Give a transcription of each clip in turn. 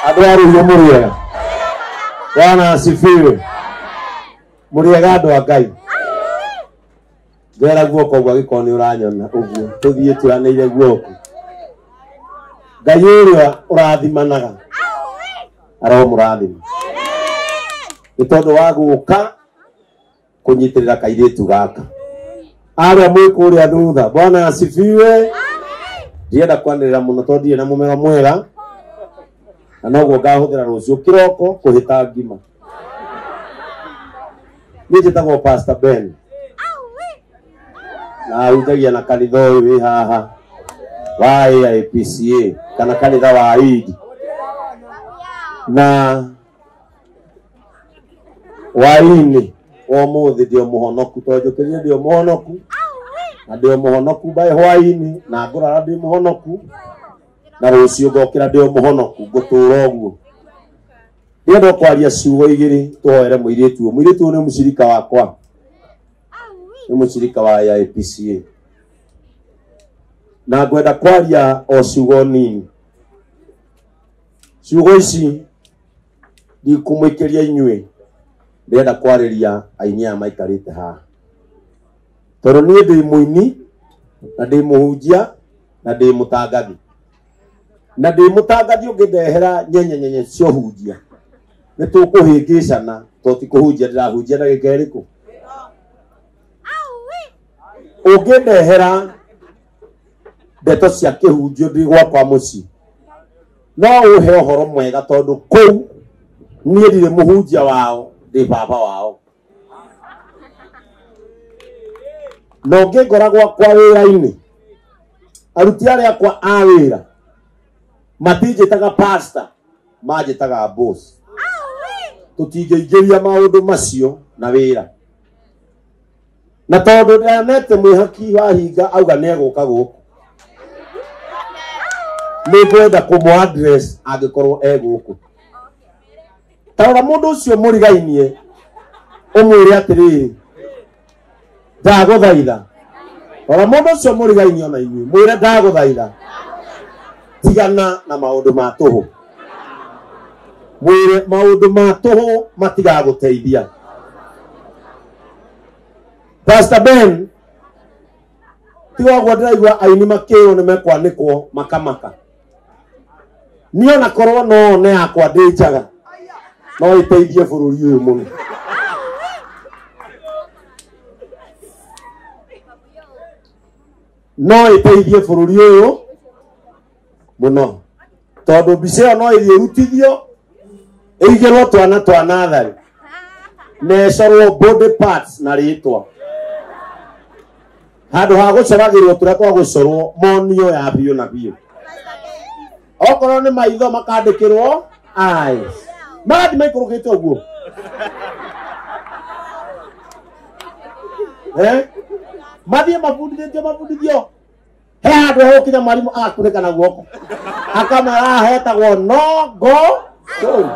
Andũ a Rũhiũ mũrĩega. Bwana asifiwe. Mũrĩega andũ a Ngai. Ngera guoko ũguo angĩkorwo nĩ ũranyona ũguo tũthiĩ tuoyanĩire guoko. Ngai ũrĩa ũrathimanaga aromũrathima. Nĩ tondũ wa gũka kũnyitĩrĩra kairĩtu gaka. Arĩa mwĩ kũrĩa thutha, Bwana asifiwe. Ndienda kwanĩrĩra mũno tondũ ndirĩ na mũmero mwega na noguo ngahũthĩra rũciũ kĩroko kũhĩta ngima. Niĩ njĩtagwo Pastor Ben na hunjagia na kanitha ũyũ wĩ haha wa AIPCA kana kanitha wa Idi na hwaĩ-inĩ wa ũmũthĩ ndĩ o mũhonoku tondũ njũkĩrire ndĩ o mũhonoku na ndĩ o mũhonoku by hwaĩ-inĩ na ngũrara ndĩ mũhonoku na rũciũ ngokĩra ndĩ o mũhonoku ngũtũra ũguo. Ndĩrenda kwaria ciugo igĩrĩ tũhoere mũirĩtu ũyũ. Mũirĩtu ũyũ nĩ mũcirika wakwa, nĩ mũcirika wa AIPCA na ngwenda kwaria o ciugo nini. Ciugo ici ndikũmũikĩria inyuĩ, ndĩrenda kwarĩria aini aya maikarĩte haha tondũ niĩ ndĩ mũini na ndĩ mũhunjia na ndĩ mũtangathi na ndĩ mũtangathi ũngĩndehera nyenye nyenye cia ũhunjia nĩ tũkũhĩngĩcana tondũ ti kũhunjia ndĩrahunjia ndagĩka ĩrĩkũ. Ũngĩndehera ndeto cia kĩhunjio ndĩ gwakwa mũciĩ no ũhe ũhoro mwega tondũ kũu niĩ ndirĩ mũhunjia wao, ndĩ baba wao. Na ũngĩngora gwakwa wĩra-inĩ, aruti arĩa akwa a wĩra matinjĩtaga pastor, manjĩtaga boss. Tũtingĩingĩria maũndũ macio na wĩra. Na tondũ ndĩranete mwĩhaki wa hinga auga nĩ egũka gũkũ, nĩ ngwenda kũmũ address angĩkorwo e gũkũ. Ta rora mũndũ ũcio mũrigainie ũmwĩre atĩrĩrĩ, ndagũthaitha. Rora mũndũ ũcio mũrigainie ona inyuĩ mwĩre ndagũthaitha, tigana na maũndũ ma tũhũ. Mwĩre maũndũ ma tũhũ matigagũteithia. Pastor Ben, tiga ũguo ndĩraigua aini makĩrwo nĩ mekwanĩkwo makamaka. Niĩ ona korwo no one yakwa ndĩ njaga no ĩteithie bũrũri ũyũ mũno. No ĩteithie bũrũri ũyũ mũno tondũ mbica ĩyo no ĩthiĩ ĩrutithio ĩigĩrwo twana twa natharĩ na ĩcorwo body parts na rĩtwa handũ ha gũcoragĩrwo tũrĩa twa gũcorwo monio ya biũ na biũ. Okorwo nĩ maitho makandĩkĩrwo eyes, magathiĩ maikũrũkĩte ũguo. Mathiĩ mabundithĩtio mabundithio he handũ hegũkinya mwarimũ agakunĩka na guoko akamera hetagwo no go zone.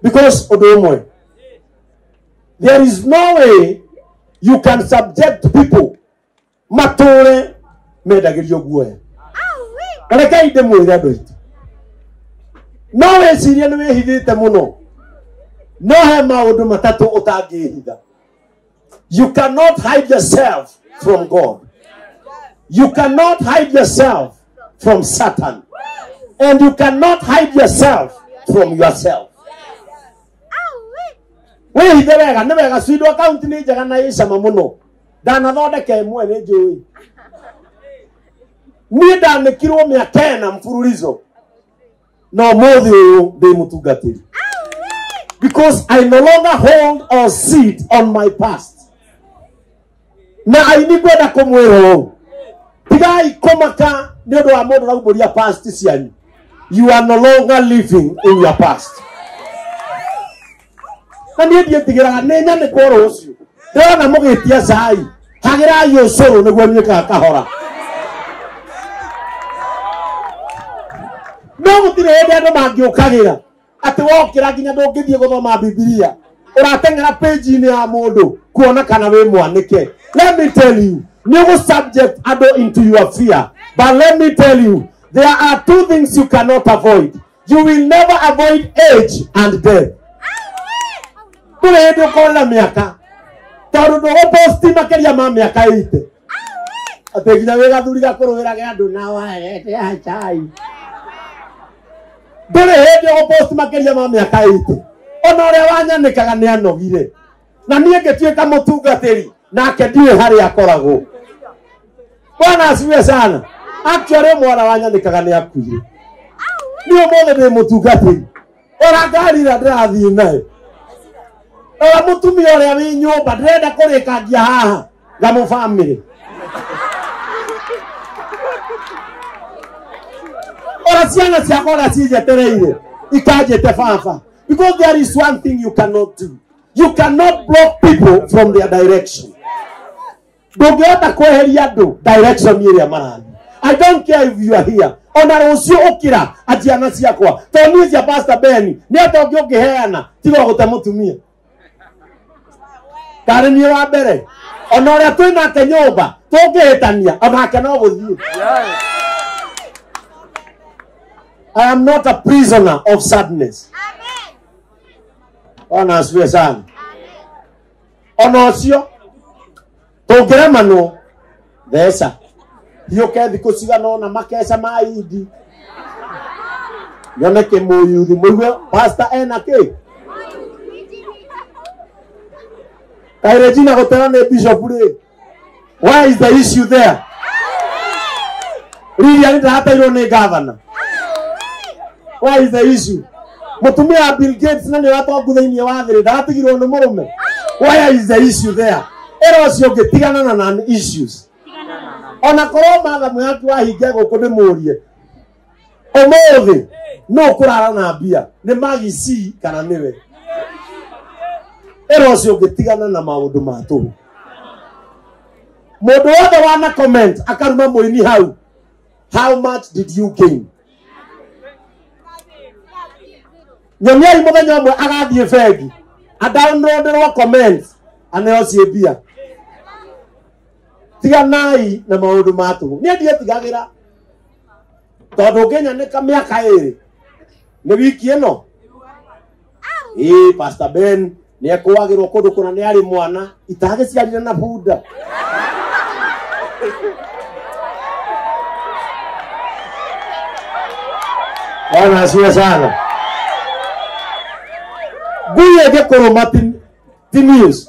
Because ũndũ ũmwe, there is no way you can subject people matũre mendagĩrio guoya. Rekei ndĩmwĩre andũ aitũ, no wĩcirie nĩ wĩhithĩte mũno, no he maũndũ matatũ ũtangĩhitha. You cannot hide yourself from God. You cannot hide yourself from Satan. And you cannot hide yourself from yourself. Wĩhithe wega, nĩ wega Swido account nĩ njega na ĩ cama mũno. Ndanathondeka ĩmwe nĩ njũĩ. Niĩ ndanĩkirwo mĩaka ĩna mfululizo. No ũmũthĩ ũyũ ndĩ mũtungatĩri. Because I no longer hold or sit on my past. Na aini ngwenda kũmwĩra ũũ, tigai kũmaka nĩ ũndũ wa mũndũ ũraumbũria past cianyu. You are no longer living in your past. Na niĩ ndiĩtigĩraga, nĩ nyanĩkwo rũciũ. Ndĩrona mũgĩtia cai, hagĩrai ũcũrũ nĩguo nyuĩkaga kahora. No gũtirĩ hĩndĩ andũ mangĩũkagĩra atĩ wokĩra nginya ndũngĩthiĩ gũthoma Bibilia, ũrateng'era page-inĩ ya mũndũ kuona kana wĩ mwanĩke. Let me tell you, nĩ ũgũ subject andũ into your fear, but let me tell you, There are two things you cannot avoid. You will never avoid age and death. Ndũrĩ hĩndĩ ũkorĩra mĩaka tondũ ndũgũposti makĩria ma mĩaka 80 atĩ nginya wĩ gathuri gakũrũĩrage andũ na waretea chai. Ndũrĩ hĩndĩ ũgũposti makĩria ma mĩaka 80. Ona ũrĩa wanyanĩkaga nĩ anogire na niĩ ngĩtuĩka mũtungatĩri nake ndiũĩ harĩa akoragwo. Bwana asifiwe sana. Actually mwana wanyanĩkaga nĩ akuire. Niĩ ũmũthĩ ndĩ mũtungatĩri ora ngari ĩrĩa ndĩrathiĩ nayo ora mũtumia ũrĩa wĩ nyũmba ndĩrenda kũrĩkangia haha ngamũ family ora ciana ciakwa ũrĩa cinjetereire ikanjĩte baba. Because there is one thing you cannot do. You cannot block people from their direction. Ndũngĩhota kweheria andũ direction ĩrĩa marathiĩ. I don't care if you are here. Ona rũciũ ũkĩra aciana ciakwa tondũ niĩ cia Pastor Ben nĩ atongi ũngĩheana tiga gũte mũtumia karĩ niĩ wa mbere. Ona ũrĩa twĩ nake nyũmba tũngĩhĩtania onake no gũthiĩ. I am not a prisoner of sadness. Bwana asifiwe sana. Ona ũcio tũngĩremanwo theca hiũke thikũ cigana ũna makeca ma indi nyone kĩmũyuthi mũigue pastor ena kĩ kaĩ Regina gũteo nĩ bishop rĩ. Why is the issue there? Lilian ndateirwo nĩ governor. Why is the issue? Mũtumia wa Bill Gates na nĩ watongu thĩinĩ wa thĩ ndatigirwo nĩ mũrũme. Why is the issue there? Ĩra ũcio ũngĩ tigana na non issues. Ona korwo matha mwĩhaki wahingia gũkũ ndĩmũrie ũmũthĩ no kũrara na mbia nĩ magici kana nĩwe. Ĩra ũcio ũngĩ tigana na maũndũ ma tũhũ. Mũndũ wothe wana comment akaruma mũini hau, how much did you gain? Nyoniai mũthenya ũmwe agathiĩ bengi adownloaderwo comments aneo ciĩ mbia. Tiganai na maũndũ ma tũhũ. Niĩ ndiĩtigagĩra tondũ ũngĩnyanĩka mĩaka ĩrĩ nĩ wiki ĩno. Ĩĩ Pastor Ben nĩ ekũagĩrwo kũndũ kũna nĩ arĩ mwana itagĩciarire na bunda. Bwana asifiwe sana. Ngui ĩngĩkũrũma ti news.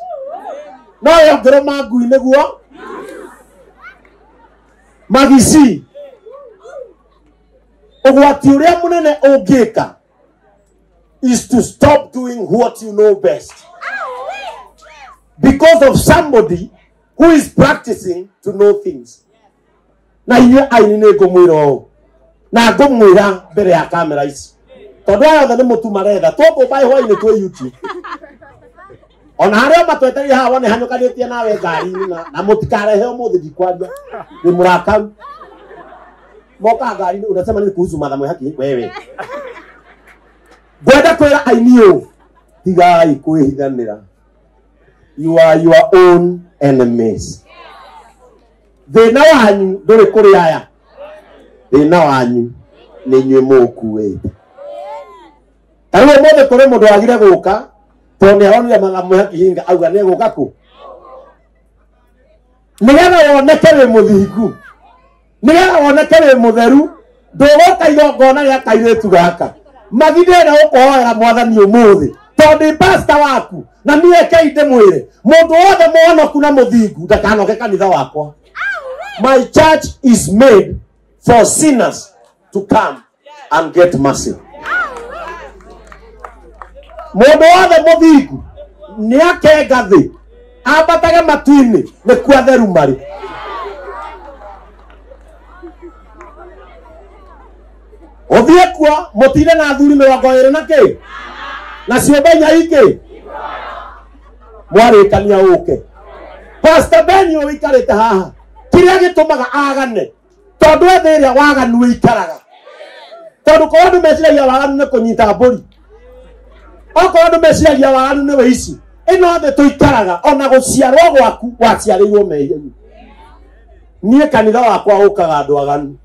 No yongĩrũma ngui nĩguo magici. Ũgwati ũrĩa mũnene ũngĩka is to stop doing what you know best because of somebody who is practicing to know things. Na inyuĩ aini nĩ ngũmwĩra ũũ na ngũmwĩra mbere ya kamera ici tondũ aya othe nĩ mũtu maretha tũkũmba hwainĩ twĩ YouTube. Ona harĩa matwetereire haha wone hanyũkanĩtie nawe ngari-inĩ na mũtikarehe ũmũthĩ ndikwaria nĩ mũrakaru. Moka ngari-inĩ unasema nini kuhusu Martha Mwihaki wewe? Ngwenda kwĩra aini ũũ, tigai kwĩhithanĩra. You are your own enemies. Thĩna wanyu ndũrĩ kũrĩ aya, thĩna wanyu nĩ inyuĩ mũũkuĩte. Ta rĩu ũmũthĩ kũrĩ mũndũ wagire gũka tondũ nĩ aronire Martha Mwihaki hinga auga nĩ egũka kũ nĩgetha woneke wĩ mũthingu, nĩgetha woneke wĩ mũtheru. Ndũgũka igongona rĩa kairĩtu gaka magi ndĩrenda gũkũhoera mwathani ũmũthĩ tondũ ndĩ pastor waku na niĩ rekei ndĩmwĩre mũndũ wothe mũhonoku na mũthingu ndakanoke kanitha wakwa. My church is made for sinners to come and get mercy. Mũndũ wothe mũthingu nĩ akenga thĩ ambatage matu-inĩ nĩkuo atheru marĩ. Ũthiĩ kuo mũtinde na athuri 20 na kĩ na ciũmbe inya ingĩ mwarĩkania ũke. Pastor Ben ũyũ ũikarĩte haha kĩrĩa gĩtũmaga agane tondũ ethĩ ĩrĩa waganu ĩikaraga tondũ korwo andũ meciragia waganu nĩ kũnyita mbũri, okorwo andũ meciragia waganu nĩ wĩici, ĩno thĩ tũikaraga ona gũciarwo gwaku waciarĩirwo mehia-inĩ. Niĩ kanitha wakwa ũkaga andũ aganu.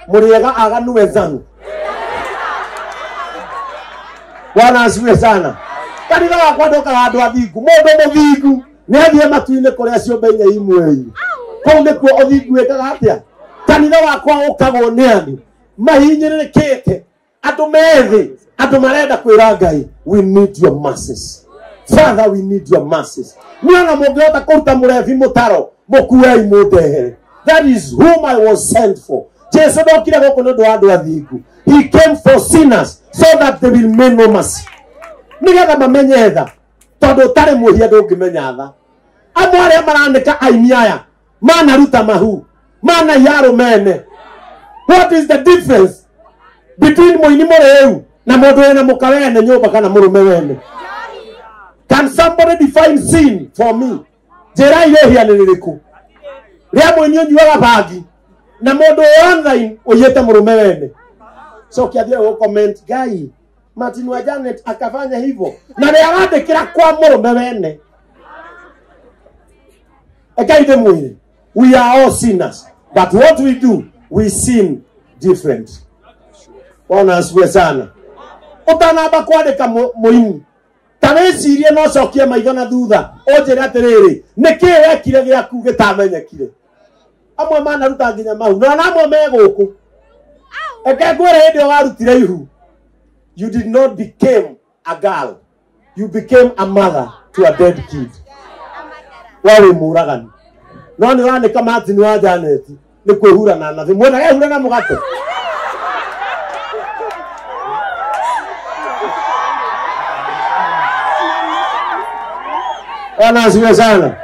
Mũrĩega aganu wenzangu. Bwana asifiwe sana. Kanitha wakwa ndũkaga andũ athingu. Mũndũ mũthingu nĩ athiĩ matu-inĩ kũrĩa ciũmbe inya imwe. Kũu nĩkuo ũthingu wĩkaga atĩa? Kanitha wakwa ũkagwo nĩ andũ mahinyĩrĩrĩkĩte, andũ methĩ, andũ marenda kwĩra Ngai, we need your mercies. Father, we need your mercies. Niona mũngĩhota kũruta mũrebi mũtaro, mũkuei mũndehere. That is whom I was sent for. Jesu ndokire gũkũ nĩ ũndũ wa andũ athingu. He came for sinners so that they will may know mercy. Nĩgetha mamenye tha, tondũ ũtarĩ mwĩhia ndũngĩmenya tha. Amwe arĩa maranĩka aini aya manaruta mahu, manaiya arũmene. What is the difference between mũini mũrĩu na mũndũ wĩna mũka wene nyũmba kana mũrũme wene? Can somebody define sin for me? Njĩra irĩhia nĩ rĩrĩkũ? Rĩa mũini ũnyuaga bangi na mũndũ online ũiyĩte mũrũme wene. So kĩathiĩ gũ comment Ngai Martin wa Janet akafanya hivyo na nĩ arandĩkĩra kwa mũrũme wene. Ekai ndĩmwĩre, we are all sinners, but what we do, we sin different. Bwana asifiwe sana. Ũtanamba kwandĩka mũini, ta wĩcirie no ũcokie maitho na thutha ũnjĩre atĩrĩrĩ, nĩkĩĩ wekire gĩaku gĩtamenyekire? Amwe manaruta nginya mahu na ona amwe me gũkũ. Reke ngwĩre hĩndĩ ĩyo warutire ihu, you did not become a girl, you became a mother to a dead kid. We wĩ mũragani, no nĩ ũranĩka Martin wa Janet nĩ kwĩhura na nathi. Mwendaga ehure na mũgate. Bwana asifiwe sana.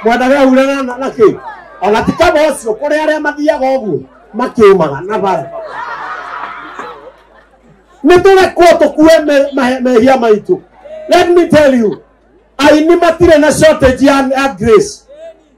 Mwendaga ehure na kĩ? Ona ti kaba ũcio, kũrĩ arĩa mathiaga ũguo makĩũmaga na bara. Nĩ tũrekwo tũkue mehia maitũ. Let me tell you, aini matirĩ na shortage ya grace.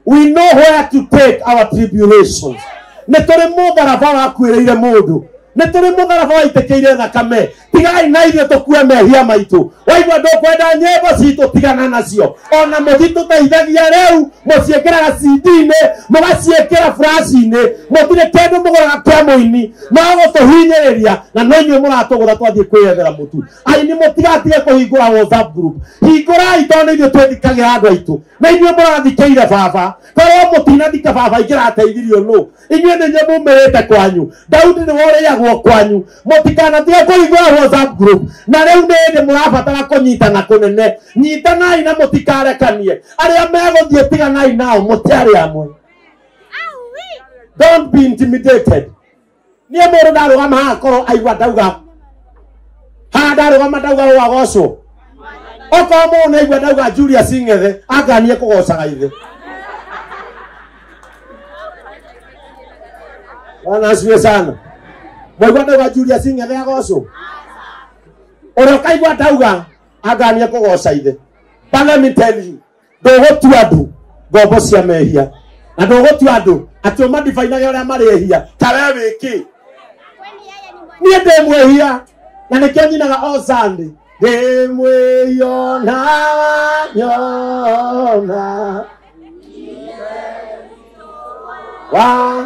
We know where to take our tribulations. Nĩ tũrĩ mũtharaba wakuĩrĩire mũndũ, nĩ tũrĩ mũtharaba waitĩkĩire thakame. Tigai na ithuĩ tũkue mehia maitũ. Waigua ndũkwenda nyĩmbo citũ, tigana nacio. Ona mũtitũteithagia rĩu, mũciĩkĩraga CD-inĩ, mũgaciĩkĩra flash-inĩ, mũtirĩ kĩndũ mũgũraga kĩa mũini, no gũtũhinyĩrĩria, na no inyuĩ mũratũgũra twathiĩ kwĩyethera mũtu. Aini mũtigatige kũhingũra WhatsApp group. Hingũrai tondũ nĩ ithuĩ twĩthikagĩra andũ aitũ, na inyuĩ mũrathikĩire baba. Korwo mũtinathika baba ingĩrateithirio nũ? Inyuĩ nĩ inyuĩ mumĩrĩte kwanyu. Daudi nĩwe ũrĩagwo kwanyu. Mũtikanatige kũhingũra WhatsApp group. Na rĩu nĩ hĩndĩ mũrabatara kũnyitana kũnene. Nyitanai na mũtikarekanie. Arĩa megũthiĩ tiganai nao, mũtiarĩ amwe. Don't be intimidated. Niĩ mũndũ ndarũgama haha korwo aigua ndauga haha, ndarũgama ndauga ũgagocwo. Okorwo mũndũ nĩaigua ndauga Julius Ng'ethe, anganie kũgocaga ithe. Bwana asifiwe sana. Mwaigua ndauga Julius Ng'ethe agocwo? Ũrĩa ũkaigua ndauga anganie kũgoca ithe. But let me tell you, ndũgũtua andũ ngombo cia mehia, na ndũgũtua andũ atĩ ũmadifainage ũrĩa marĩ ehia. Ta we wĩ kĩ? Niĩ ndĩ mwĩhia, na nĩkĩo nyinaga o Sunday. Ndĩ mwĩhia na wanyona wa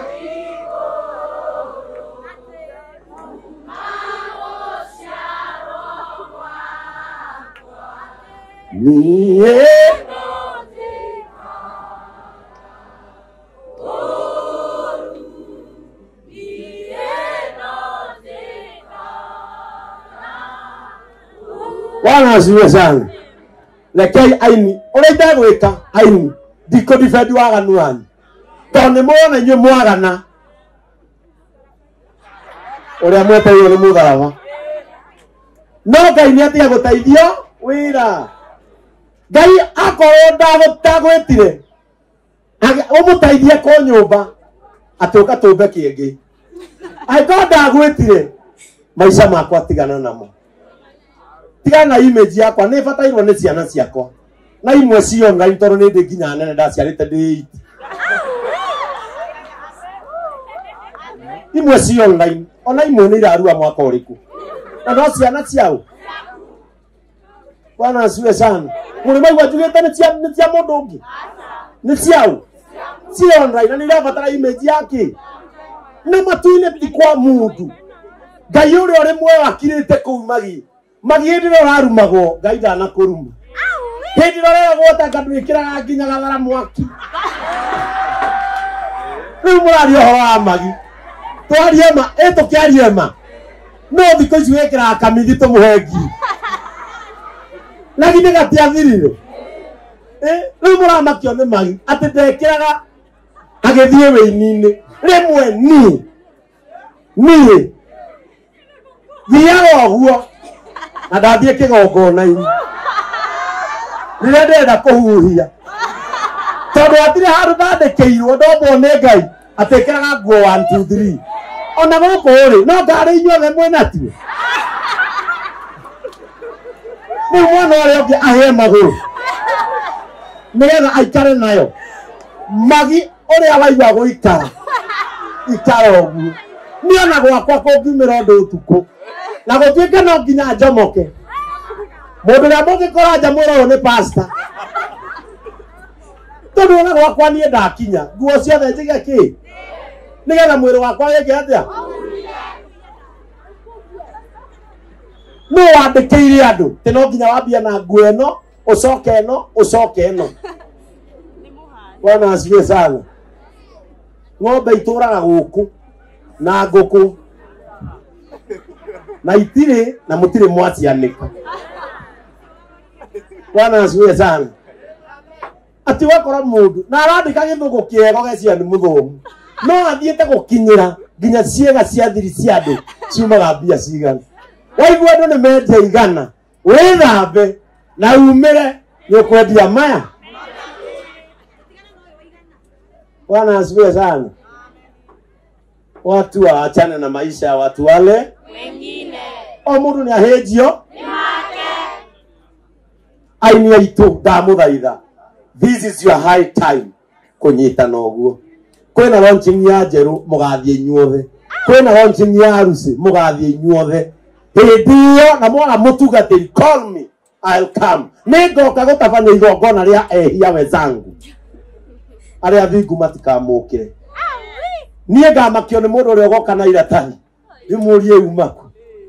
niĩ. Bwana asifiwe sana. Rekei aini ũrĩa itegwĩka aini, ndikũdefend waganu wanyu, tondũ nĩ mũrona inyuĩ mwagana ũrĩa mwetereirwo nĩ mũtharaba. No Ngai nĩ atiga gũteithio wĩra. Ngai akorwo ndagwĩtire ũmũteithie kũ nyũmba atĩ ũka tũmbe kĩngĩ, angĩkorwo ndagwĩtire maica makwa tigana namo, tigana na image yakwa, nĩ batairwo nĩ ciana ciakwa na imwe ci online tondũ nĩ ndĩ nginya nene ndaciarĩte ndĩ 8. Imwe ci online, ona imwe nĩ irarua mwaka ũrĩkũ, na no ciana ciao. Bwana asifiwe sana. Mũrĩ maigua njugĩte nĩ cia mũndũ ũngĩ? Nĩ ciao? Ci online na nĩ irabatara image yake. Na matu-inĩ ti kwa mũndũ. Ngai ũrĩa ũrĩ muoyo akirĩte kũu magi. Magi hĩndĩ ĩrĩa ũrarumagwo, Ngai ndanakũruma. Hĩndĩ ĩrĩa ũreragwo tanga ndwĩkĩraga nginya gathara mwaki. Rĩu mũraria ũhoro wa magi. Twarie ma, ĩ tũkĩarie ma. No thikũ ici wĩkĩraga kamithi tũmũhe ngiri. Na githĩ gatiathirire. Rĩu mũramakio nĩ magi atĩ ndekĩraga agĩthiĩ wĩini-inĩ. Rĩmwe niĩ niĩ thiaga ũguo na ndathiĩ kĩgongona-inĩ rĩrĩa ndĩrenda kũhuhia tondũ hatirĩ handũ ndandĩkĩirwo ndombwo nĩ Ngai atĩ ĩkĩraga nguo 1 2 3 ona gũkũ rĩ no ngarĩ inyuothe mwĩnatuo. Rĩu mwana ũrĩa ũngĩ ahĩe magũrũ nĩgetha aikare nayo. Magi ũrĩa waigua gũikara ikara ũguo. Niĩ ona gwakwa kũngiumĩra ũndũ ũtukũ na gũtuĩke no nginya njomoke. Mũndũ ũrĩa mũngĩkora nja mwĩra ũyũ nĩ pastor. Tondũ ona gwakwa niĩ ndakinya nguo ciothe njige kĩ nĩgetha mwĩrĩ wakwa wĩke atĩa. Nũ wandĩkĩire andũ atĩ no nginya wambie na nguo ĩno ũcoke ĩno ũcoke ĩno. Bwana asifiwe sana. Ng'ombe itũraga gũkũ na ngũkũ na itirĩ na mũtirĩ mwacianĩka. Bwana asifiwe sana. Ati wakora mũndũ na arandĩka gĩthũngũ kĩega ũgeciria nĩ mũthomu no athiĩte gũkinyĩra nginya ciĩga cia thiri cia andũ ciumaga mbia cigana. Waigua andũ nĩ mendia igana wĩthambe na umĩre nĩ ũkwendia maya. Bwana asifiwe sana. Watu waachane na maisha ya watu wale wengine. O mũndũ nĩ ahĩnjio aini aitũ ndamũthaitha. This is your high time kũnyitana ũguo. Kwĩna launching ya njerũ mũgathiĩ inyuothe. Kwĩna launching ya harusi mũgathiĩ inyuothe. Hĩndĩ ĩyo na mwaga mũtungatĩri, call me, I'll come. Nĩngoka gũtabania igongona rĩa ehia wenzangu. Arĩa athingu matikamũkĩre. Niĩ ngamakio nĩ mũndũ ũrĩa ũgoka na iratathi. Ndĩmũrie uma kũ?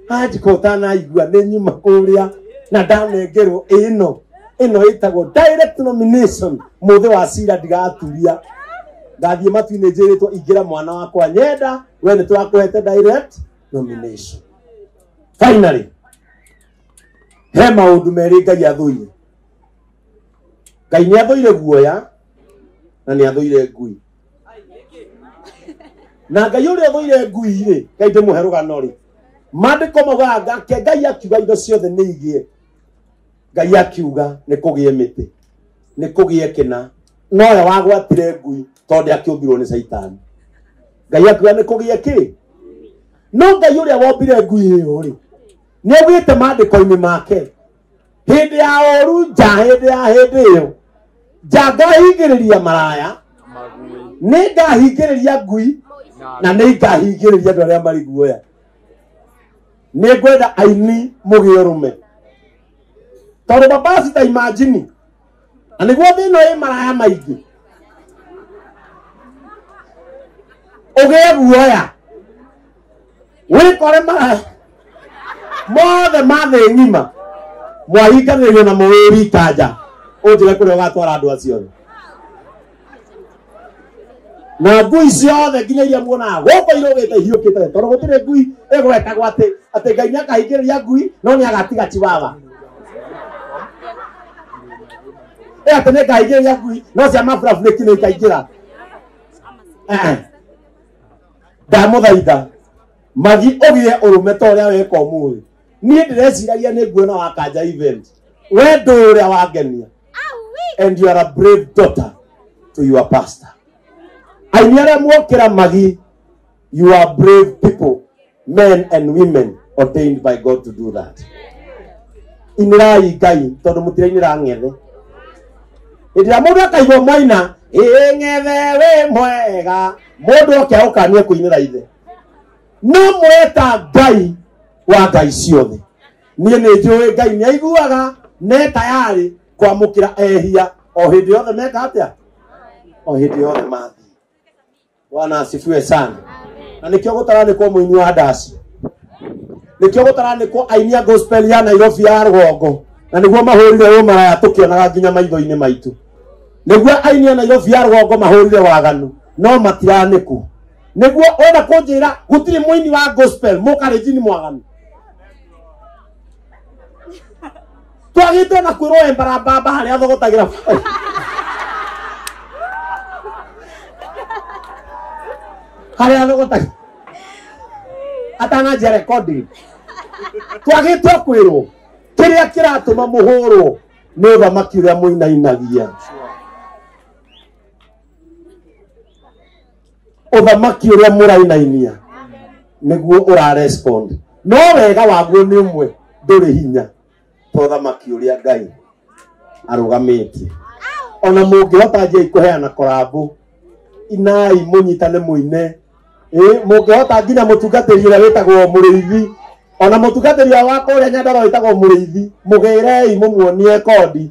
Anjĩka ũtanaigua nĩ nyuma kũrĩa na ndanengerwo ĩno. Ĩno ĩtagwo direct nomination. Mũthĩ wa cira ndigaturia. Ngathiĩ matu-inĩ njĩrĩtwo ingĩra mwana wakwa nyenda, we nĩ tũrakũhete direct nomination. Finally, he maũndũ merĩ Ngai athũire. Ngai nĩ athũire guoya na nĩ athũire ngui. Na Ngai ũrĩa ũthũire ngui rĩ, Ngai ndĩmũhe rũgano rĩ. Maandĩko maugaga ngake Ngai akiuga indo ciothe nĩ igĩe. Ngai akiuga nĩ kũgĩe mĩtĩ, nĩ kũgĩe kĩna. Nowe wagwatire ngui tondũ akĩũmbirwo nĩ Caitani. Ngai akiuga nĩ kũgĩe kĩ? No Ngai ũrĩa wombire ngui ĩyo rĩ, nĩ augĩte maandĩko-inĩ make hĩndĩ ya ũru nja, hĩndĩ ya hĩndĩ ĩyo nja ngahingĩrĩria maraya, nĩ ngahingĩrĩria ngui na nĩ ngahingĩrĩria andũ arĩa marĩ guoya. Nĩ ngwenda aini mũgĩe ũrũme tondũ babasi ta imagine na nĩguo thĩna ĩ maraya maingĩ ũgĩe guoya wĩkore maraya mothe ma thĩ ng'ima mwahinganĩrio na mũwĩri kanja ũnjĩre kũrĩa ũgatwara andũ acio othe. Na ngui ciothe nginya iria muonaga gũkũ irũgĩte ihiũkĩte tondũ gũtirĩ ngui ĩgwetagwo atĩ Ngai nĩakahingĩrĩria ngui no nĩagatiga chiwawa. Atĩ nĩngahingĩrĩria ngui no cia maburabũrĩki nĩikaingĩra. Ndamũthaitha magi ũgĩe ũrũme ta ũrĩa weka ũmũthĩ. Niĩ ndĩreciragia nĩ nguona wa Kanja event. We ndũĩ ũrĩa wangenia. And you are a brave daughter to your pastor. Aini arĩa mwokĩra magi, you are brave people, men and women ordained by God to do that. Inĩrai Ngai tondũ mũtirainĩra ng'ethe. Hĩndĩ ĩrĩa mũndũ akaigua mwaina ĩ ng'ethe wĩ mwega, mũndũ oke agũkanie kũinĩra ithe. No mweta Ngai wa Ngai ciothe. Niĩ nĩ njũĩ Ngai nĩ aiguaga ne tayari kwamũkĩra ehia o hĩndĩ yothe meka atĩa? O hĩndĩ yothe mathiĩ. Bwana asifiwe sana. Na nĩkĩo gũtaranĩkwo mũini wa ndaci, nĩkĩo gũtaranĩkwo aini a gospel ya Nairobi ya rũgongo, na nĩguo mahũrire ũmaraya tũkĩonaga nginya maitho-inĩ maitũ. Nĩguo aini a Nairobi ya rũgongo mahũrire waganu no matiranĩkwo. Nĩguo ona kũnjĩra gũtirĩ mũini wa gospel mũkarĩnjini mwaganu. Twagĩte na kwĩrwo embarambamba harĩa athogotagĩra harĩa athogotagĩra atananjia recording. Twagĩte kwĩrwo kĩrĩa kĩratũma mũhũrwo nĩ ũthamaki ũrĩa mũinainagia. Ũthamaki ũrĩa mũrainainia nĩguo ũrarespond. No wega waguo nĩ ũmwe, ndũrĩ hinya ta ũthamaki ũrĩa Ngai arũgamĩtie. Ona mũngĩhota njia kũheana korambũ, inai mũnyitane mũine. Mũngĩhota nginya mũtungatĩri ũrĩa wĩtagwo mũrĩithi, ona mũtungatĩri wa kũrĩa Nyandarua wĩtagwo mũrĩithi, mũgĩrei mũmuonie kondi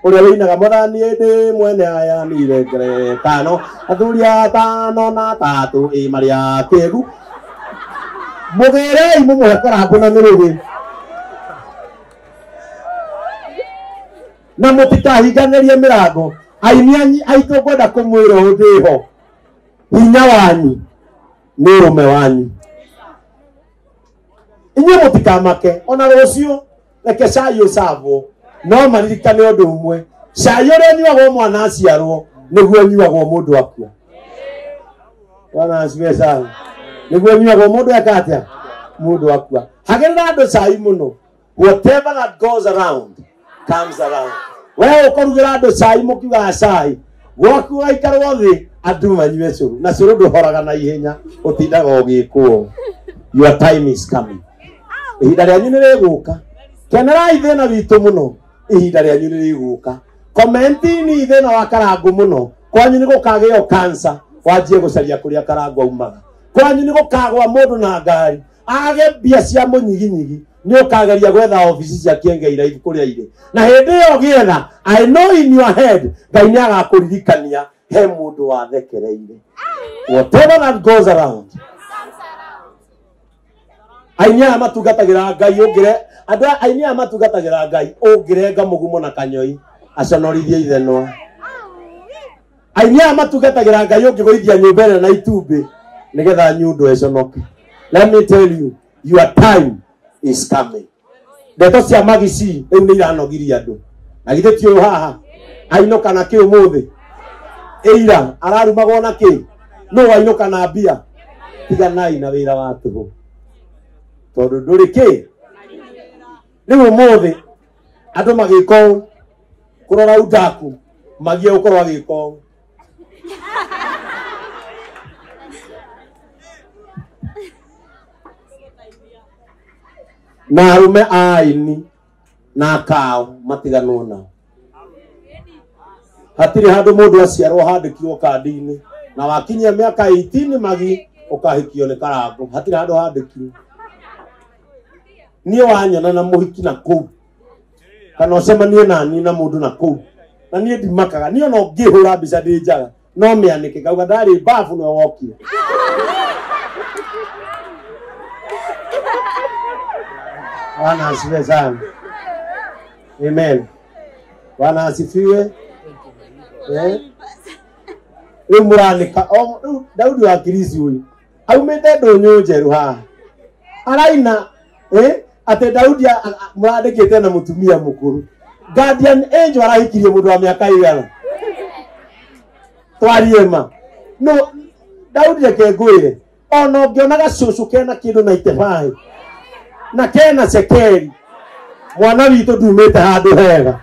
ũrĩa wĩinaga mwathani ndĩ mwene aya nirengere tano athuri atano na atatũ ĩ marĩa kĩgu. Mũgĩrei mũmũhe korambũ na mĩrũgĩ, na mũtikahinganĩrie mĩrango. Aini aitũ ngwenda kũmwĩra ũũ ndĩho, hinya wanyu nĩ ũrũme wanyu. Inyuĩ mũtikamake ona rũciũ reke cai ũcabwo, no maririkane ũndũ ũmwe, cai ũrĩa ũnyuagwo mwana aciarwo nĩguo ũnyuagwo mũndũ akua. Bwana asifiwe sana. Nĩguo ũnyuagwo mũndũ eka atĩa? Mũndũ akua. Hagĩrĩra andũ cai mũno. Whatever that goes around comes around. We ũkũrugĩra andũ cai mũkiugaga cai, gwaku waikarwo thĩ andũ manyue cũrũ, na cũrũ ndũhoraga na ihenya, ũtindaga ũgĩkwo. Your time is coming. Ihinda rĩanyu nĩ rĩgũka. Kenerai thĩna witũ mũno, ihinda rĩanyu nĩ rĩgũka. Komentini thĩna wa Karangũ mũno, kwanyu nĩ gũkagĩo cancer, wanjie gũcaria kũrĩa Karangũ aumaga. Kwanyu nĩ gũkagwa mũndũ na ngari, age mbia cia mũnyiginyigi, nĩ ũkageria gwetha obici cia Kiengei Live kũrĩa irĩ. Na hĩndĩ ĩyo ũgĩetha, I know in your head, Ngai nĩ agakũririkania he mũndũ wathekereire. Whatever that goes around. Aini aya matungatagĩra Ngai ũngĩre, andũ aya aini aya matungatagĩra Ngai ũngĩrenga mũgumo na kanyoi aconorithie ithenwa. Aini aya matungatagĩra Ngai ũngĩgũithia nyũmba ĩrĩa na itumbĩ nĩgetha nyundo ĩconoke. Let me tell you, your time is coming. Ndeto cia magici rĩu nĩ iranogiria andũ. Na githĩ ti ũyũ haha ainũka na kĩ ũmũthĩ? Ĩira ararumagwo na kĩ? Nũ ainũka na mbia? Tiganai na wĩra wa tũhũ, tondũ ndũrĩ kĩ. Rĩu ũmũthĩ andũ magĩka ũũ, kũrora udaku magie gũkorwo agĩka ũũ. Na arũme a aini na akao matiganwo nao. Hatirĩ handũ mũndũ aciarwo handĩkirwo kandi-inĩ, na wakinyia mĩaka 18 magi ũkahikio nĩ Karangũ. Hatirĩ handũ handĩkirwo. Niĩ wanyona na mũhiki na kũu, kana ũcemanie na niĩ na mũndũ na kũu, na niĩ ndimakaga. Niĩ ona ũngĩhũra mbica ndĩ njaga no mĩanĩke, ngauga ndarĩ babu nĩwe wokire. Bwana asifiwe sana. Amen. Bwana asifiwe. Rĩu mũranĩka, rĩu Daudi wa Kirisi ũyũ aumĩte ndũnyũ njerũ haha araina atĩ Daudi mũrandĩkĩte na mũtumia mũkũrũ. Guardian Angel arahikirie mũndũ wa mĩaka igana. Twarie ma. No Daudi reke ngwĩre, ona ũngĩona gacũcũ kena kĩndũ na itebaĩ na kena cekeri, mwana witũ ndumĩte handũ hega.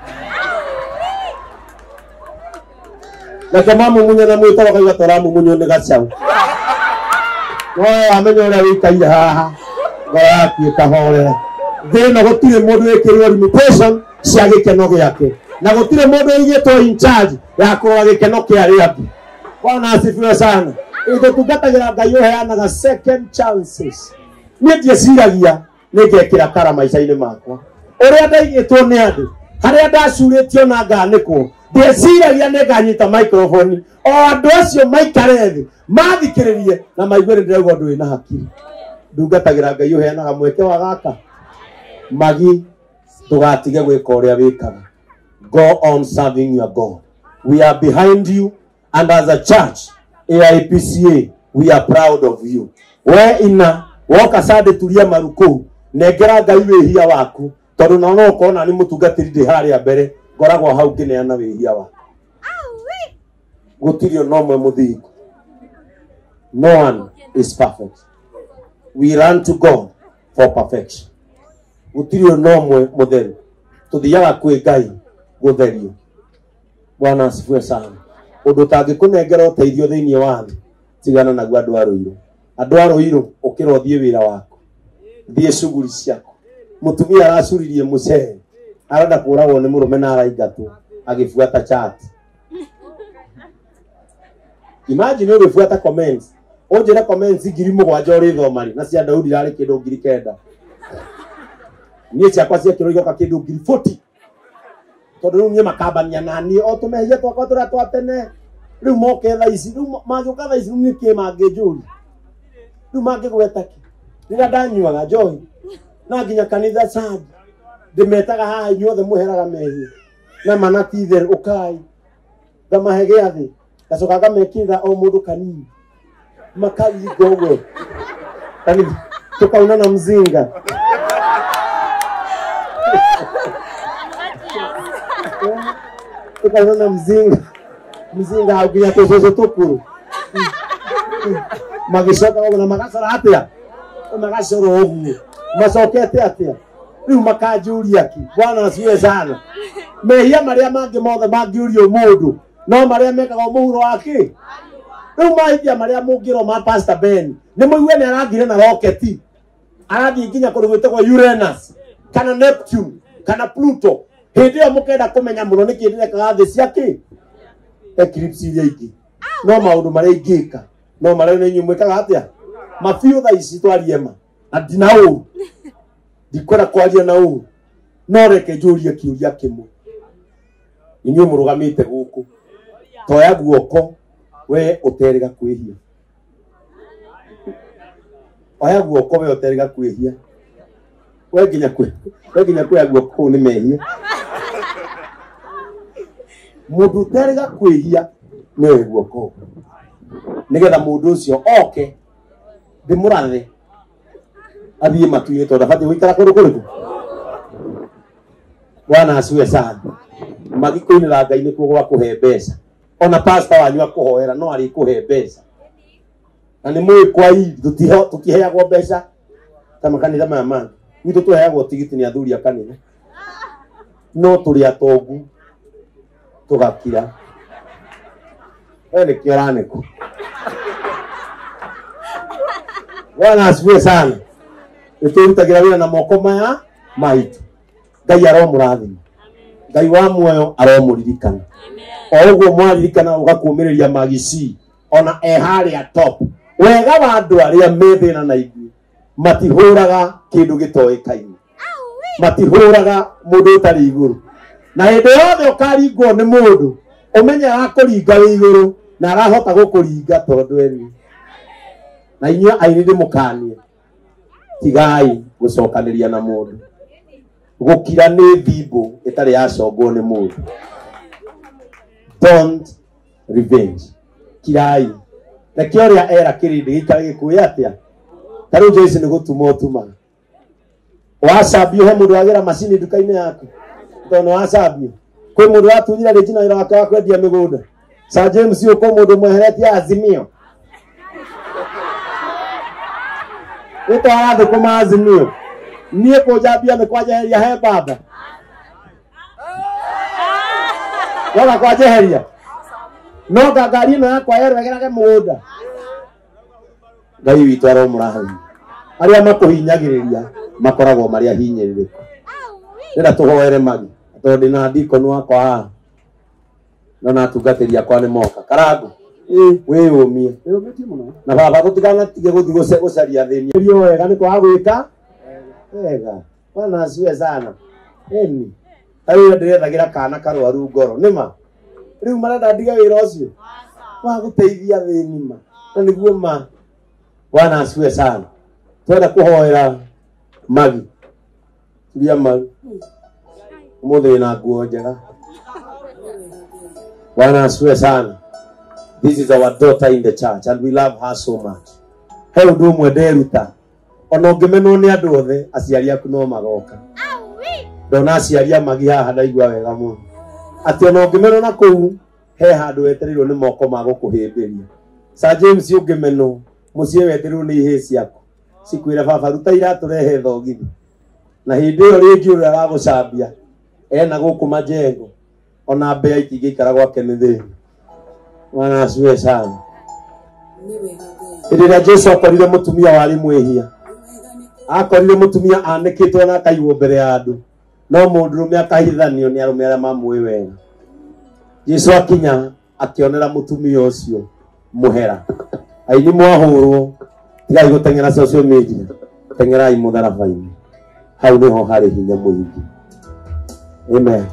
Nake mamumunya na mwĩtaro kaigua tũramumunywo nĩ gacau. No wamenya ũrĩa wĩikaire haha, ngoro yaku ĩkahorera. Thĩ ĩno gũtirĩ mũndũ wĩkĩrwo limitation cia gĩkeno gĩake, na gũtirĩ mũndũ ũigĩtwo in charge ya kũrora gĩkeno kĩa arĩa angĩ. Bwana asifiwe sana. Ĩtũtungatagĩra Ngai ũheanaga second chances. Niĩ ndieciragia nĩ ngekĩra kara maica-inĩ makwa. Ũrĩa ndaigĩtwo nĩ andũ, harĩa ndacurĩtio na nganĩkwo, Ndeciragia nĩ nganyita microphone o andũ acio maikare thĩ mathikĩrĩrie na maigue nĩ ndĩrauga ũndũ wĩna hakiri. Ndungatagĩra Ngai ũheanaga mweke wa gaka. Magi, ndũgatige gwĩka ũrĩa wĩkaga. Go on serving your God. We are behind you, and as a church, AIPCA, we are proud of you. We ina woka Sunday turia maruku nengera Ngai wĩhia waku tondu na no ukona ni mutungatiri ndi haria mbere ngoragwo hau ngineana wĩhia waku. Gũtirĩ ona ũmwe mũthingu. No one is perfect. We run to God for perfection. Gũtirĩ ona ũmwe mũtheru. Tuthiaga kwĩ Ngai gũtherio. Bwana asifiwe sana. Ũndũ ũtangĩkũnengera ũteithio thĩinĩ wa thĩ, tigana naguo andũ a Ruiru. Andũ a Ruiru, ũkĩra ũthiĩ wĩra waku, thiĩ cuguri ciaku. Mũtumia aracuririe mũcere, arenda kũragwo nĩ mũrũme na araingatwo agĩbuata chat. Imagine ũgĩbuata comments, ũnjĩre comments 7,000 ũrĩthoma rĩ, na cia Daudi irarĩ kĩndũ 9,000. Niĩ ciakwa ciekĩrwo igoka kĩndũ 40,000. Tondũ rĩu niĩ makambania na niĩ o tũmehia twakwa tũrĩa twa tene. Rĩu moke thaa ici, rĩu mangĩũka thaa ici, rĩu niĩ kĩ mangĩnjũria? Rĩu mangĩgweta kĩ? Rĩrĩa ndanyuaga njohi na nginya kanitha Sunday ndĩmetaga haha inyuothe mweheraga mehia na mana ti itherũ, ũkai ngamahe gĩathĩ, ngacoka ngamekĩrĩra o mũndũ kanini makaringa ũguo kanitha tukauna na mzinga. Tukauna na mzinga mzinga hau nginya tũcũcũ tũkũrũ magĩcoka ũguo na magacora atĩa, magacora ũguo macokete atĩa, rĩu makanjũria ki. Bwana asifiwe sana. Mehia marĩa mangĩ mothe mangĩũrio mũndũ no marĩa mekagwo mũhuro wa kĩ. Rĩu mahĩtia marĩa mũngĩrwo ma Pastor Ben nĩ mũigue nĩ arathire na roketi, arathiĩ nginya kũndũ gwĩtagwo Uranus kana Neptune kana Pluto. Hĩndĩ ĩyo mũkenda kũmenya mũno nĩkĩ ndĩrekaga thĩ cia kĩ eclipse iria ingĩ, no maũndũ marĩa ingĩka no marĩa nĩ inyuĩ mwĩkaga atĩa mabiũ thaa ici twarie ma na ndina ũru, ndikwenda kwaria na ũru, no reke njũrie kĩũria kĩmwe. Inyuĩ mũrũgamĩte gũkũ, toya guoko we ũterĩga kwĩhia, oya guoko we ũterĩga kwĩhia, we nginya kuoya guoko kũu nĩ mehia. Mũndũ ũterĩga kwĩhia nĩ oe guoko nĩgetha mũndũ ũcio oke ndĩmũrathe athiĩ matu-inĩ tondũ abatiĩ gũikara kũndũ kũrĩkũ. Bwana asifiwe sana. Magĩkũinĩra Ngai nĩkuo gwa kũhe mbeca. Ona pastor wanyu akũhoera no arĩkũhe mbeca. Na nĩ mũĩ kwa tũtiheagwo mbeca ta makanitha maya mangĩ. Gwitũ tũheagwo tigiti nĩ athuri a kanitha. No tũrĩ atongu tũgakira. We nĩkĩo ũranĩkwo. Bwana asifiwe sana. Nĩtwĩrutagĩra wĩra na moko maya maitũ. Ngai aromũrathima. Ngai wa muoyo aromũririkana. O ũguo mwaririkana ũgakũmĩrĩria magici ona e harĩa top. Wega wa andũ arĩa me thĩna na ithuĩ matihũraga kĩndũ gĩtoĩkaine, matihũraga mũndũ ũtarĩ igũrũ. Na hĩndĩ yothe ũkaringwo nĩ mũndũ ũmenye arakũringa wĩ igũrũ na arahota gũkũringa tondũ eni. Na inyuĩ aini ndĩmũkanie, tigai gũcokanĩria na mũndũ. Gũkira nĩ thimbo ĩtarĩ yacongwo nĩ mũndũ. Don't revenge. Kirai. Reke ũrĩa era kĩrĩndĩ gĩikare gĩkũĩ atĩa. Ta rĩu Joyce nĩ gũtuma ũtumaga. Wacambio he mũndũ wagĩra macini nduka-inĩ yaku tondũ nĩ wacambio. Kwĩ mũndũ watunyire rĩnjina wĩra wake wa kwendia mĩgũnda. Sir James ũyũ kwĩ mũndũ mweheretie Azimio. Wĩtwara thũkũma Azimio. Niĩ kũnjambia nĩ kwanjeheria he baba. Woga kwanjeheria. No ngari ĩno yakwa yerũ ĩgerage mũgũnda. Ngai witũ aromũrathima. Arĩa makũhinyagĩrĩria makoragwo marĩ ahinyĩrĩrĩku. Ndĩrenda tũhoere magi tondũ ndĩna deacon wakwa haha no na atungatĩri akwa nĩ moka. Karango wĩyũmie na baba tũtikanatige gũthiĩ gũcaria thĩni. Rio wega nĩ kwaga gwĩka wega. Bwana asifiwe sana. Eni. Rĩu ndĩrethagĩra kana karwaru ngoro nĩma. Rĩu marenda ndige wĩra ũcio wa gũteithia thĩni ma. Na nĩguo ma. Bwana asifiwe sana. Twenda kũhoera Magi. Turia Magi. Ũmũthĩ wĩna nguo njega. Bwana asifiwe sana. This is our daughter in the church and we love her so much. He ũndũ ũmwe nderuta. Ona ũngĩmenwo nĩ andũ othe, aciari aku no magoka. Ndona aciari a Magi haha ndaigua wega mũno. Atĩ ona ũngĩmenwo na kũu, he handũ wetereirwo nĩ moko ma gũkũhĩmbĩria. Sir James ũngĩmenwo, mũciĩ wetereirwo nĩ ihĩĩ ciaku. Cikwĩra baba ruta iratũ rehe thogithi. Na hĩndĩ ĩyo rĩngĩ ũrĩa aragũcambia ena gũkũ majengo, ona mbea itingĩikara gwake nĩ thĩna. Bwana asifiwe sana. Hĩndĩ ĩrĩa Jesu akorire mũtumia warĩ mwĩhia, akorire mũtumia anĩkĩtwo na akaigwo mbere ya andũ, no mũndũrũme akahithanio nĩ arũme arĩa mamũĩ wega. Jesu akinya akĩonera mũtumia ũcio mũhera. Aini mwahũrwo, tigai gũteng'era social media, teng'erai mũtharaba-inĩ. Hau nĩho harĩ hinya mũingĩ. Amen.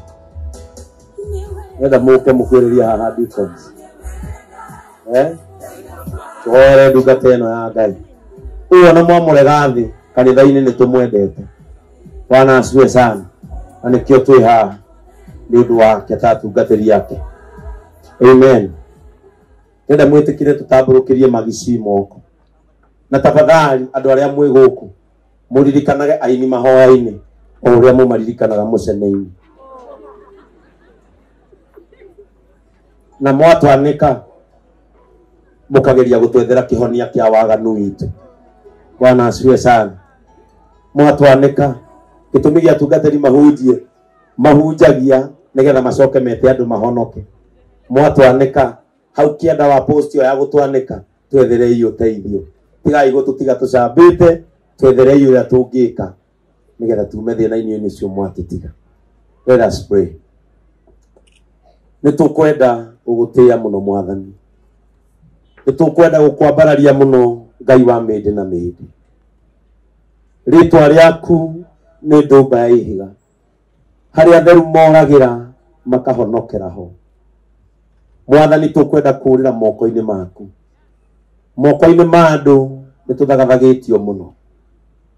Nenda mũke mũkwĩrĩria haha deacons. Tũhoere ndungata ĩno ya Ngai. Ũyũ ona mwamũrega thĩ kanitha-inĩ nĩ tũmwendete. Bwana asifiwe sana. Na nĩkĩo twĩ haha nĩ ũndũ wake ta atungatĩri ake. Amen. Nenda mwĩtĩkĩre tũtambũrũkĩrie Magi moko. Na tafadhali andũ arĩa mwĩ gũkũ mũririkanage aini mahoya-inĩ o ũrĩa mũmaririkanaga mũcene-inĩ. Na mwatwanĩka mũkageria gũtwethera kĩhonia kĩa waganu witũ. Bwana asifiwe sana. Mwatwanĩka gĩtũmi gĩa atungatĩri mahunjie, mahunjagia nĩgetha macoke mete andũ mahonoke. Mwatwanĩka hau kĩanda wa post ĩyo ya gũtwanĩka, twetherei ũteithio. Tigai gũtũtiga tũcambĩte, twetherei ũrĩa tũngĩka nĩgetha tume thĩna-inĩ ũcio mwatũtiga. Let us pray. Nĩ tũkwenda gũgũtĩĩa mũno Mwathani. Nĩ tũkwenda gũkwambararia mũno Ngai wa mĩndĩ na mĩndĩ. Rĩtwa rĩaku nĩ ndũmba ya ihiga, harĩa atheru moragĩra makahonokera ho. Mwathani tũkwenda kũũrĩra moko-inĩ maku. Moko-inĩ ma andũ nĩ tũthagathagĩtio mũno.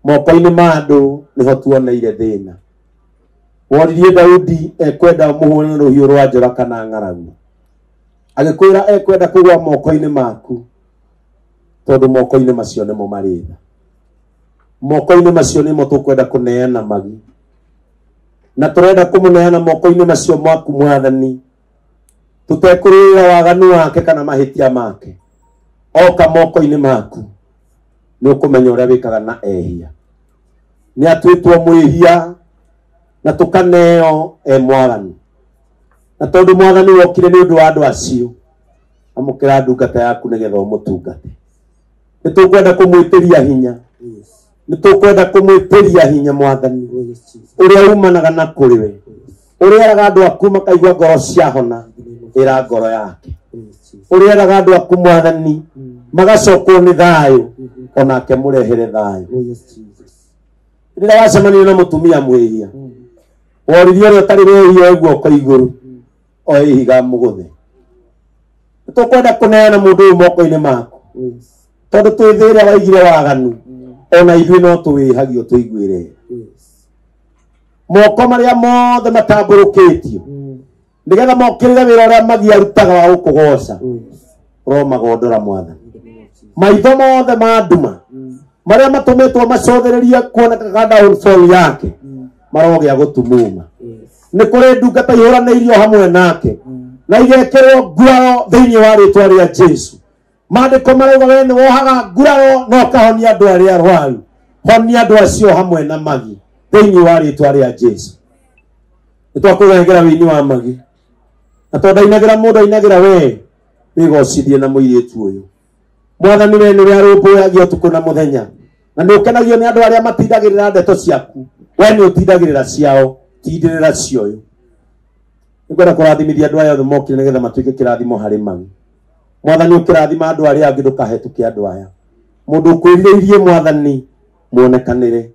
Moko-inĩ ma andũ nĩho tuoneire thĩna. Woririe Daudi ekwenda mũhũre na rũhiũ rwa njora kana ng'aragu. Agĩkwĩra ekwenda kũgũa moko-inĩ maku, tondũ moko-inĩ macio nĩmo marĩ tha. Moko-inĩ macio nĩmo tũkwenda kũneana Magi. Na tũrenda kũmũneana moko-inĩ macio maku Mwathani, tũtekũrũĩra waganu wake kana mahĩtia make. Oka moko-inĩ maku nĩ ũkũmenya ũrĩa wĩkaga na ehia. Nĩ atuĩtwo mwĩhia na tũkaneo e mwaganu. Na tondũ Mwathani wokire nĩ ũndũ wa andũ acio, amũkĩra ndungata yaku nĩgetha ũmũtungate. Nĩ tũkwenda kũmwĩtĩria hinya. Nĩ tũkwenda kũmwĩtĩria hinya Mwathani, ũrĩa umanaga na kũrĩ we, ũrĩa eraga andũ aku makaigua ngoro ciahona, ĩra ngoro yake. Ũrĩa eraga andũ aku Mwathani magacokwo nĩ thayũ, onake mũrehere thayũ. Rĩrĩa wacemanirie na mũtumia mwĩhia, woririe ũrĩa ũtarĩ wehia oe guoko igũrũ, oe ihiga mũgũthe. Nĩ tũkwenda kũneana mũndũ ũyũ moko-inĩ maku, tondũ twĩ thĩ ĩrĩa waigire waganu, ona ithuĩ no tũwĩhagio tũiguĩre. Moko marĩa mothe matambũrũkĩtio nĩgetha mokĩrĩre wĩra ũrĩa Magi arutaga wa gũkũgoca, ũromagondora Mwathani. Maitho mothe ma nduma marĩa matũmĩtwo macothererie kuoneka downfall yake marogĩa gũtumuma. Nĩ kũrĩ ndungata ihũranĩirio hamwe nake na igekĩrwo nguraro thĩinĩ wa rĩtwa rĩa Jesu. Maandĩko marauga we nĩ wohaga nguraro na ũkahonia andũ arĩa arwaru. Honia andũ acio hamwe na Magi thĩinĩ wa rĩtwa rĩa Jesu. Nĩ twakũnengera wĩini wa Magi, na tondũ ainagĩra mũndũ ainagĩra we, wĩgocithie na mũirĩtu ũyũ. Mwathani we nĩwe arũmbũyagia ũtukũ na mũthenya, na nĩ ũkenagio nĩ andũ arĩa matindagĩrĩra ndeto ciaku. We nĩ ũtindagĩrĩra ciao, tindĩrĩra cioyo. Nĩngwenda kũrathimithia andũ aya othe mokire nĩgetha matuĩke kĩrathimo harĩ Magi. Mwathani ũkĩrathima andũ arĩa angĩ ndũkahetũke andũ aya. Mũndũ ũkwĩrirĩirie Mwathani muonekanĩre.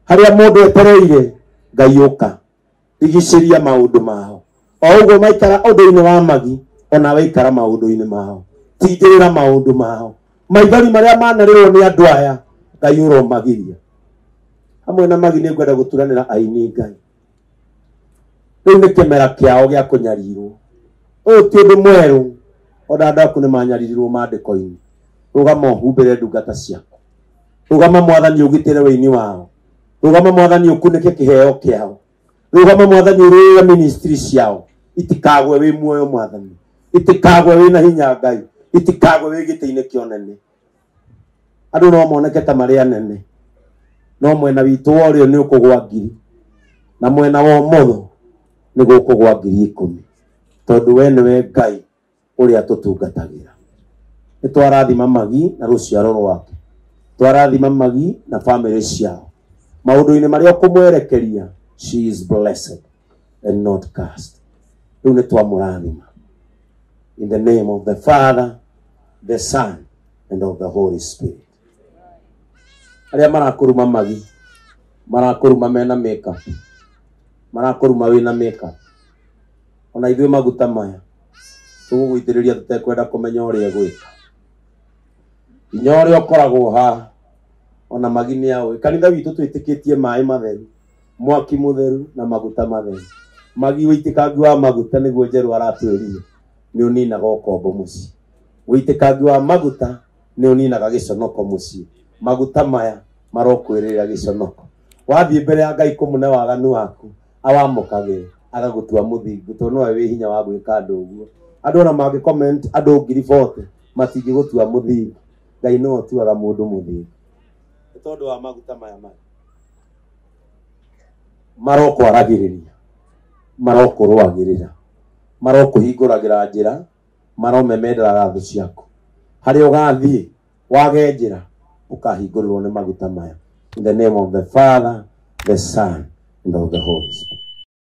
Harĩa mũndũ etereire Ngai ũka, rigicĩria maũndũ mao. O ũguo maikara ũndũ-inĩ wa magi, ona waikara maũndũ-inĩ mao. Tigĩrĩra maũndũ mao. Maithori marĩa manarĩrwo nĩ andũ aya, Ngai ũromagiria. Hamwe na magi nĩ ngwenda gũturanĩra aini Ngai. Rĩu nĩ kĩmera kĩao gĩa kũnyarirwo. Ũyũ ti ũndũ mwerũ, ona andũ aku nĩ manyaririrwo maandĩko-inĩ. Rũgama ũhumbĩre ndungata ciaku. Rũgama mwathani ũgitĩre wĩini wao. Rũgama mwathani ũkunĩke kĩheo kĩao. Rũgama mwathani ũrũĩre ministry ciao. Itikagwe wĩ muoyo mwathani. Itikagwe wĩna hinya Ngai. Itikagwe wĩ gĩtĩ-inĩ kĩa ũnene. Andũ no moneke ta marĩ anene, no mwena witũ wa ũrĩo nĩ ũkũgwa 1000 na mwena wa ũmotho nĩ gũkũgwa 10,000, tondũ we nĩwe Ngai ũrĩa tũtungatagĩra. Nĩ twarathima magi na rũciaro rwake, twarathima magi na famĩlĩ ciao. Maũndũ-inĩ marĩa ũkũmwerekeria, she is blessed and not cursed. Rĩu nĩ twamũrathima. In the name of the Father, the Son, and of the Holy Spirit. Arĩa marakũruma magi, marakũruma mena makeup, marakũruma wĩna makeup. Ona ithuĩ maguta maya tũgũgũitĩrĩria tũtekwenda kũmenya ũrĩa egwĩka. Hinya ũrĩa ũkoragwo haha, ona magi nĩ aũĩ. Kanitha witũ twĩtĩkĩtie maĩ matheru, mwaki mũtheru na maguta matheru. Magi ũitĩkangi wa maguta nĩguo Njerũ aratwĩrire nĩ ũninaga ũkombo mũciĩ. Ũitĩkangi wa maguta nĩ ũninaga gĩconoko mũciĩ. Maguta maya marokwĩrĩra gĩconoko. Wathiĩ mbere ya Ngai kũmũne waganu waku, awamũkagĩre agagũtua mũthingu, tondũ nowe wĩ hinya wa gwĩka andũ ũguo. Andũ ona mangĩ comment andũ 40,000 matingĩgũtua mũthingu. Ngai nowe ũtuaga mũndũ mũthingu. Nĩ tondũ wa maguta maya maya marokwaragĩrĩria, marokũrũagĩrĩra, marokũhingũragĩra njĩra, maromemenderaga thũ ciaku. Harĩa ũgathiĩ wage njĩra, ũkahingũrĩrwo nĩ maguta maya. In the name of the Father, the Son, and of the Holy Spirit.